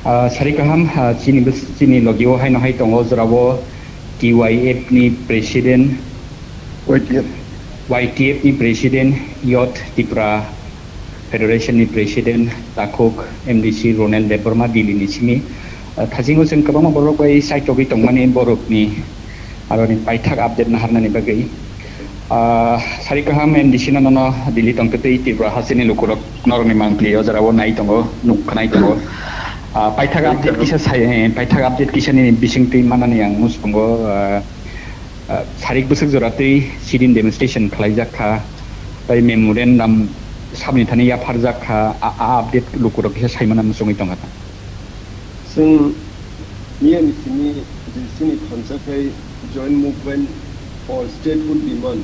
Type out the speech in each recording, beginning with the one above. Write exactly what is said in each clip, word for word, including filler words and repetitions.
Ah, sari kaham, ah, chini bws-, chini logio haino hai tongo, jorao T Y F ni president, Y T F. Y T F ni president, Youth Tipra Federation ni president, takhuk M D C Ronel Debbarma Delhi ni simi. Ah, thasingo chwng kwbangma borok bai saitogwi tongmani borokni aroni paithak update naharnani bagwi. Ah, sari kaham M D C no nono Delhi tongtwi Tripura hasteni lukurok norokni mangpili o jorao nai tongo, nuk khnai tongo. Ah, paithak update kisa sai, eh, paithak update kisa nini bisingtwi manani ang muchungo, ah, ah, sarik bwswk jora twi sit-in demonstration khlaijak kha, tei memorandum sabni thani yapharjak kha, a, a update lukurok kisa saimana muchungwi tongkha. Chwng miyani simi je chini thansa khai Joint Movement for Statehood Demand,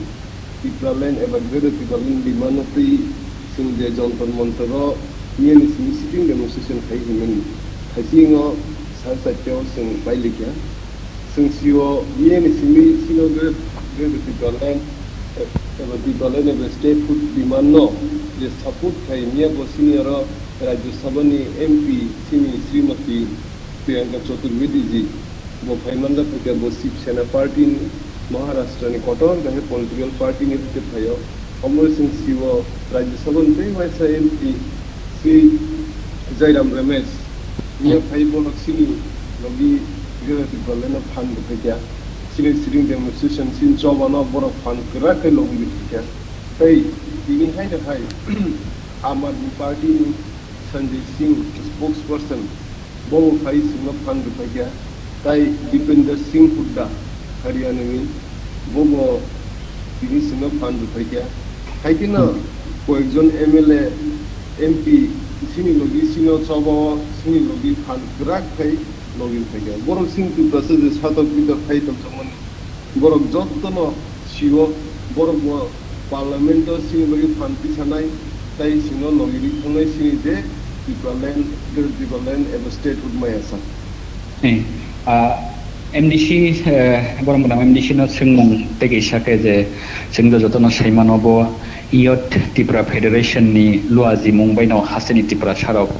Tipraland eba Greater Tipraland demand no twi chwng je Jantar Mantar o miyani simi sit-in demonstration khai himani. Thaising o sal charta o chwng pai likha. Chwng sio miyani simi sino Greater Tipraland eba Tipraland eba statehood demand no je support khai miya bo sini oro Rajya Sabha ni M P sini Srimati Priyanka Chaturvedi ji, bo phai manjak phaikha, bo Shiv Sena party ni, Maharashtra ni kotor kahai political party ni hwnkhe phaio. Omo chwng sio Rajya Sabha ni tei waisa M P Shri Jairam Ramesh, miya phai borok chini logi Greater Tipraland no phan rwphaikha, chini sit-in demonstration chini choba no borok phan kwrak khe logi rwphaikha. Tei tini hai no hai Aam Aadmi Party ni Sanjay Singh, spokesperson, bo bo phai chwngno phan rwphaikha, tai Dipender Singh Hooda, Haryana ni, bo bo tini chwngno phan rwphaikha. Hai kheno koyekjon M L A, M P chini logi chini o choba o chini logi phan kwrak khai logi rwphaikha. Borok chini Tiprasa je satok bitok khai tongjakmani, borok jotono sio, borok bo parliament o chini bagwi phan tisanai, tai chwngno logi ri thangnai chini je Tipraland, Greater Tipraland eba statehood maya sa. Eh, ah, M D C, eh, borok gwnang M D C no swngmung tei kaisa khe je chwng do jotono saimano bo Youth Tipra Federation ni luajimung bai no hasteni Tiprasa rok,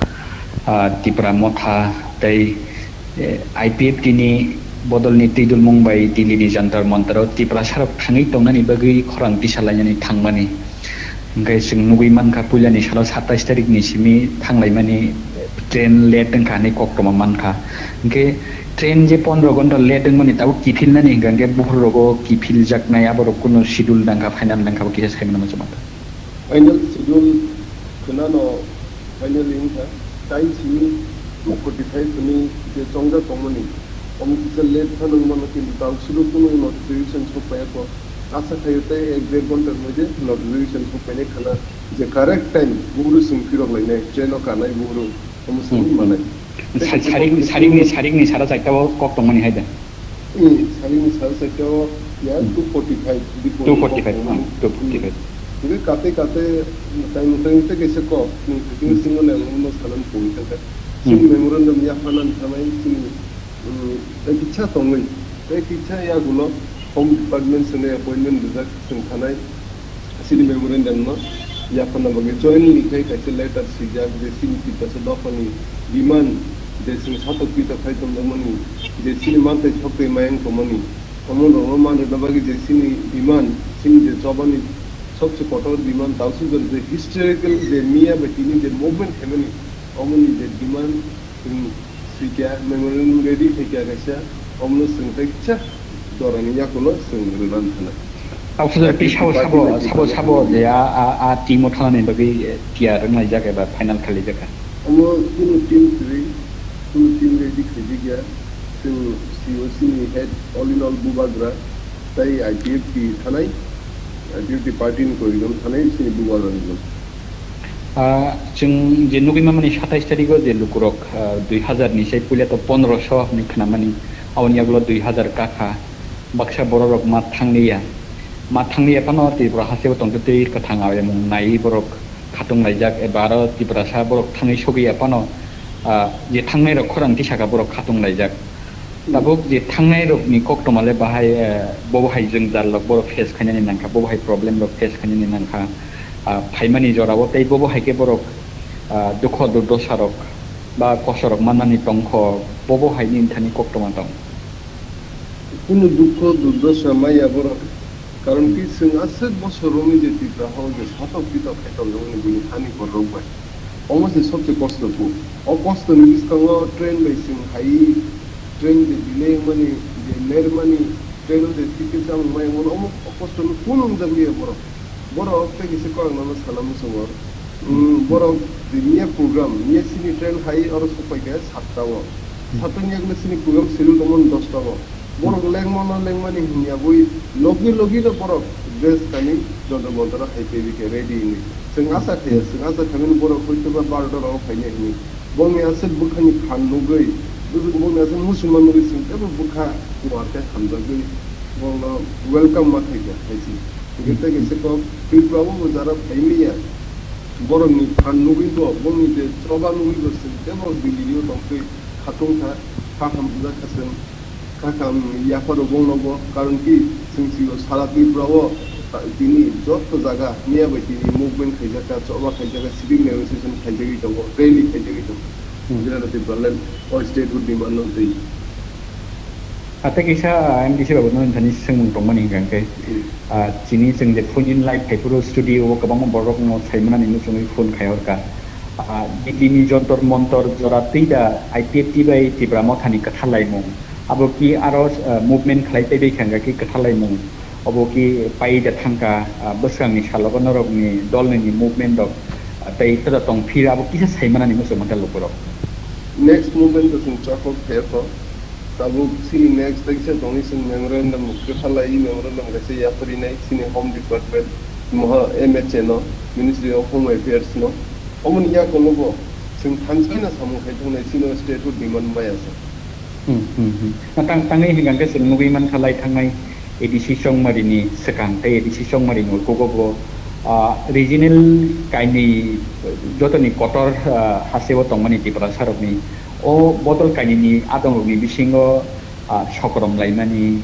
ah, Tipra Motha tei eh, I P F T ni bodolni twi dulmung bai Delhi ni Jantar Mantar o Tiprasa rok thangwi tongnani bagwi khorang tisa lainani thangmani. Hwnkhe chwng nugwi mankha, puilani salo satais tarik ni simi thanglaimani train late wngkha hinwi koktoma mankha. Hwnkhe train je pondro ghonta late wngmani tabuk kiphilnani hwnkha hwnkhe buphur rogo kiphiljaknai, aborok kunu schedule nangkha, final nangkha, bo kisa saimano muchungma. Final schedule khwnano finally wngkha, tai simi two forty-five hwnwi je chongjak tongmani, omo kisa late phano wngmano, kintu tang suru kunu notification sok phaiyakho. Asa khaio tei ek der ghonta rwmai de notification sok phainai khana, je correct time buhuru chwng phirok lainai, train o kanai buhuru, omo simi Hmm. manai. Tei Sa-, kaisa sarik-, kok sarikni, sarikni sara chaita o kok tongmani hai da? Hmm, salini sal saka o ya Hmm. two forty-five, di two forty-five, pori ah, two forty-five. Hmm. Jadi kate kate tai mutai mutai kaisa kok, hmm, kati Hmm. singo nang no salam pui kaka. Hmm. Sini memorandum ya hanan thanai sini, hmm, tai kicha tongwi, tai kicha ya gulo Home Department sene appointment rijak sing thanai. Chini memorandum no yapharna bagwi jointly khai kaisa letter swijak je chini Tiprasa dophani demand je chwng satok pitok khai tongjakmani, je chini mantei soktwi mayang tongmani, omo rokno man rwna bagwi je chini demand, chini je chobani sobse kotor demand, tausi jora je historical je miya bai tini je movement khaimani, omoni je demand chwng swijak, memorandum ready khaikha kaisa, omono chwng kaisa jorani yakulo chwng rwna thana. Tabuk sabo, sabo, sabo je a, a, a team o thanani bagwi tiyar wnglaijak eba final khailaijak kha. Omo kunu team kwrwi, kunu team ready khaijakya, chwng C O C ni head all in all bubagra, tai I P F T thanai, I P F T party ni koijon thanai, chini bubagra ni. Ah, chwng je nugwi mamani satais tarikgo je lukurok, ah, dui hazar ni sai puila to pondro so hinwi khnamani, aboni yagulo dui hazar kakha, baksa bororok ma thangliya. Ma thangliya phano Tripura hasteo tongtwi twi kwthang aimung naiwi borok khatung laijak, eba aro Tiprasa borok thangwi sogwi ya phano, ah, je thangnairok khorang tisaka borok khatung laijak. Tabuk je thangnai rokni koktoma le bahai, eh, bobo hai jwngjal rok borok face khainani nangkha, bobo hai problem rok face khainani nangkha, ah, phaimani jorao tei bobo hai khe borok, ah, dukho durdosa rok ba kosorok mannani tongkho, bobo hai nini thani koktwma tong. Kunu dukho durdosa maya borok. Karon ki chwng aswk bosor romwi je Tripura hao je sotok pitok khe tongjak mani bini hani borok bai. Omo se sobse kosto kuk. O kosto ni bwskango train bai chwng hai train je delay wngmani, je lermani, train o je ticket chamung mai wngmani omo o kosto no kunu wngjak liya borok. Borok tei kisa kok nano sana muchungo. Hmm, borok je miya program, miya sini train hai oro sokpai khe satta o. Satta ni yagulo sini program schedule tongmani dosta o. Borok lengmano lengmani hinya bui logi logi no borok dress kani Jantar Mantar o hai tei khe ready hinwi. Chwng asa khe, chwng asa khe mani borok hoito ba barota rogo phainai hinwi. Bongni aswk bwkhani phan nugwi, bwswk bongni aswk muchungma nugwi chwng teibo bwkha kuar khe hamjagwi bongno welcome ma khaikha hai se. Hwnkhe tei kaisa kok Tripura o bo jara phaimaya borokni phan nugwi bo, bongni je choba nugwi bo chwng teibo Delhi o tongtwi khatung kha, kha hamjak kha chwng. Kha kha, um, yapharo bongno bo, karon ki chwng sio sara Tripura o, ah, tini joto jaga miya bai tini movement khaijak kha, choba khaijak kha, sitting demonstration khaijagwi tongo, rally khaijagwi tongo. Hmm. Jera Tipraland o state o demand no twi. Ate kisa, ah, M D C babu no thani swngmung tongmani hwnkha khe, hmm, ah, chini chwng je phone in live khai phuru studio o kwbangma borok no sai manani muchungwi phone khai hor kha. Ah, Delhi ni Jantar Mantar jora twi da I P F T bai Tipra Motha ni kwthar laimung. Abo ki aro, ah, movement khlai tei bai kha hwnkha ki kwthar laimung. Obo ki pai da thangkha, ah, bwskang ni salogo norok ni dol ni ni movement rok, ah, tei tada tong phir abo kisa sai manani muchung manta lukurok. Next movement to chwng chakok pher to. Tabuk chini next tei kisa tongwi chwng memorandum kwtha lai, memorandum kaisa yapharinai chini Home Department, moha M H A no, Ministry of Home Affairs no. Omoni yakulo bo chwng thansa no samung khai thungnai chini o state o demand maya sa. Hmm, hmm, hmm. Na tang tangwi hwnkha khe chwng nugwi mankha lai thangnai A D C Chongmari ni swkang tei A D C Chongmari ni ukugo bo, ah, regional kainwi jotoni kotor, ah, hasteo tongmani Tiprasa rokni o bodol kainwini adongrokni bisingo, ah, sokrom laimani,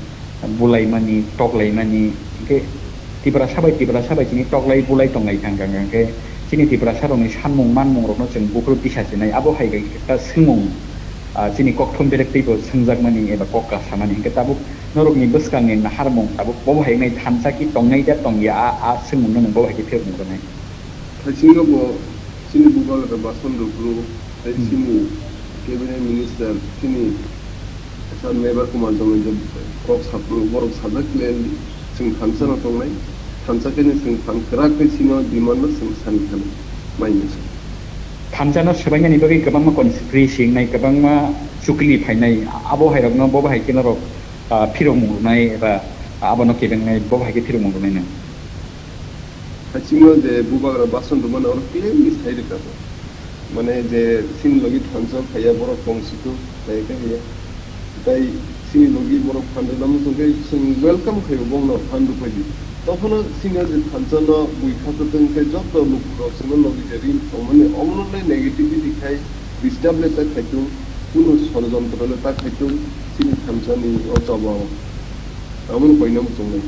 bulaimani, toklaimani, hwnkhe Tiprasa bai Tiprasa bai chini toklai bulai tonglai thang thang khe chini Tiprasa rokni sanmung manmung rokno chwng buphuru tisa sinai abo hai khe ta swngmung, ah, chini kokthum berek teibo swngjakmani eba kok kasamani hwnkhe tabuk norokni bwskangni naharmung tabuk bobo hai wngnai thansa ki tongnai da tongya a, a swngmungno nwng bobo hai khe phirokmung rwnai. Thaisingo bo chini bubagra Bason Rupru tei, hmm, chini cabinet minister chini sir Mevar Kumar Jamai je kok saphuru borok sajak le chwng thansa no tongnai, thansa khe ni chwng than kwrak tei chini demand no chwng sani thani mai masa. Thansa no swbainani bagwi kwbangma conspiracy wngnai, kwbangma chukli phainai, abo hai rokno bobo hai khe norok, ah, phirokmung rwnai eba abono kebengnai bobo hai khe phirokmung rwnai nang. Haisingo je bubagra Bason Rupani oro clearly sai rwkha bo. Mane je chini logi thansa phaiya borok tong situ, phaiya khe haiya. Tai chini logi borok phan rwna muchung khe chwng welcome khaio bongno phan rwphaidi. Tokhono chini o je thansa no bui kha kwtwng khe joto lukurok chwngno logi je ring thangmani omono le negativity khai disturb le ta khaitung, kunu sorojontro le ta khaitung chini thansa ni o choba o. Aboni koina muchungnai.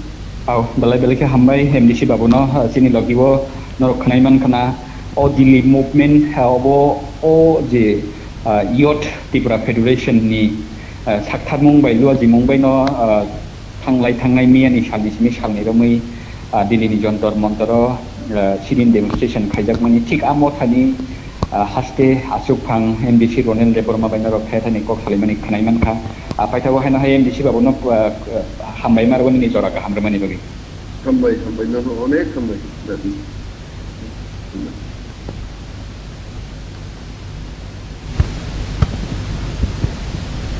Au, belai belai khe hambai M D C babuno, ah, chini logi o norok khwnai man khna. O Delhi movement, ah, obo o je, ah, Youth Tipra Federation ni, ah, saktharmung bai luajimung bai no, ah, thanglai thangnai miya ni sal ni simi sal ni romwi, ah, Delhi ni Jantar Mantar o, ah, sit-in demonstration khaijakmani thik a mothani, ah, haste achukphang M D C Ronel Debbarma bai norok thaya thani kok salaimani khwnai mankha. Ah, paithago haino hai M D C babuno, ah, hambai ma rwmani jora kaham rwmani bagwi. Hambai, hambai, nono onek hambai, dadi.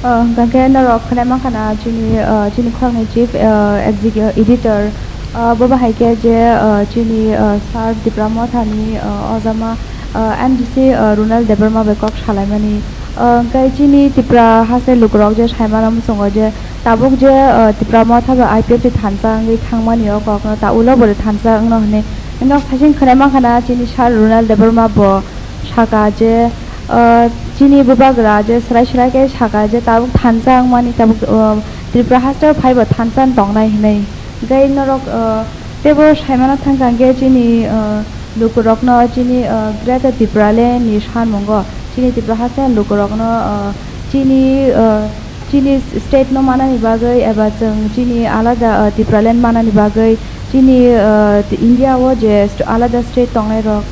Ah, hwnkha khe norok khwnai mankha na chini, ah, chini khoroknwi chief, ah, execu-, editor, ah, bo bahai khe je, ah, chini, ah, sir Tipra Mothani, ah, ojama, ah, M D C, ah, Ronel Debbarma bai kok salaimani. Ah, hwnkhe chini Tipra haste lukurok je saimano muchungo je tabuk je, ah, Tipra Motha bai I P F T thansa wngwi thangmani o kokno ta ulo bo thansa wngno hwnwi wngno saichung khwnai mankha na chini sir Ronel Debbarma bo saka je, ah, chini bubagra je swrai swrai khe saka je tabuk thansa wngmani tabuk, ah, Tripura hasteo phaibo thansa wng tongnai hinwi. Hwnkhe norok, ah, teibo saimano thangkha hwnkhe chini, ah, lukurokno chini, ah, Greater Tipraland ni sanmungo chini Tripura haste lukurokno, uh, chini, uh, chini state no manani bagwi eba chwng chini alada, uh, Tipraland manani bagwi chini, uh, India o je st-, alada state tongnai rok,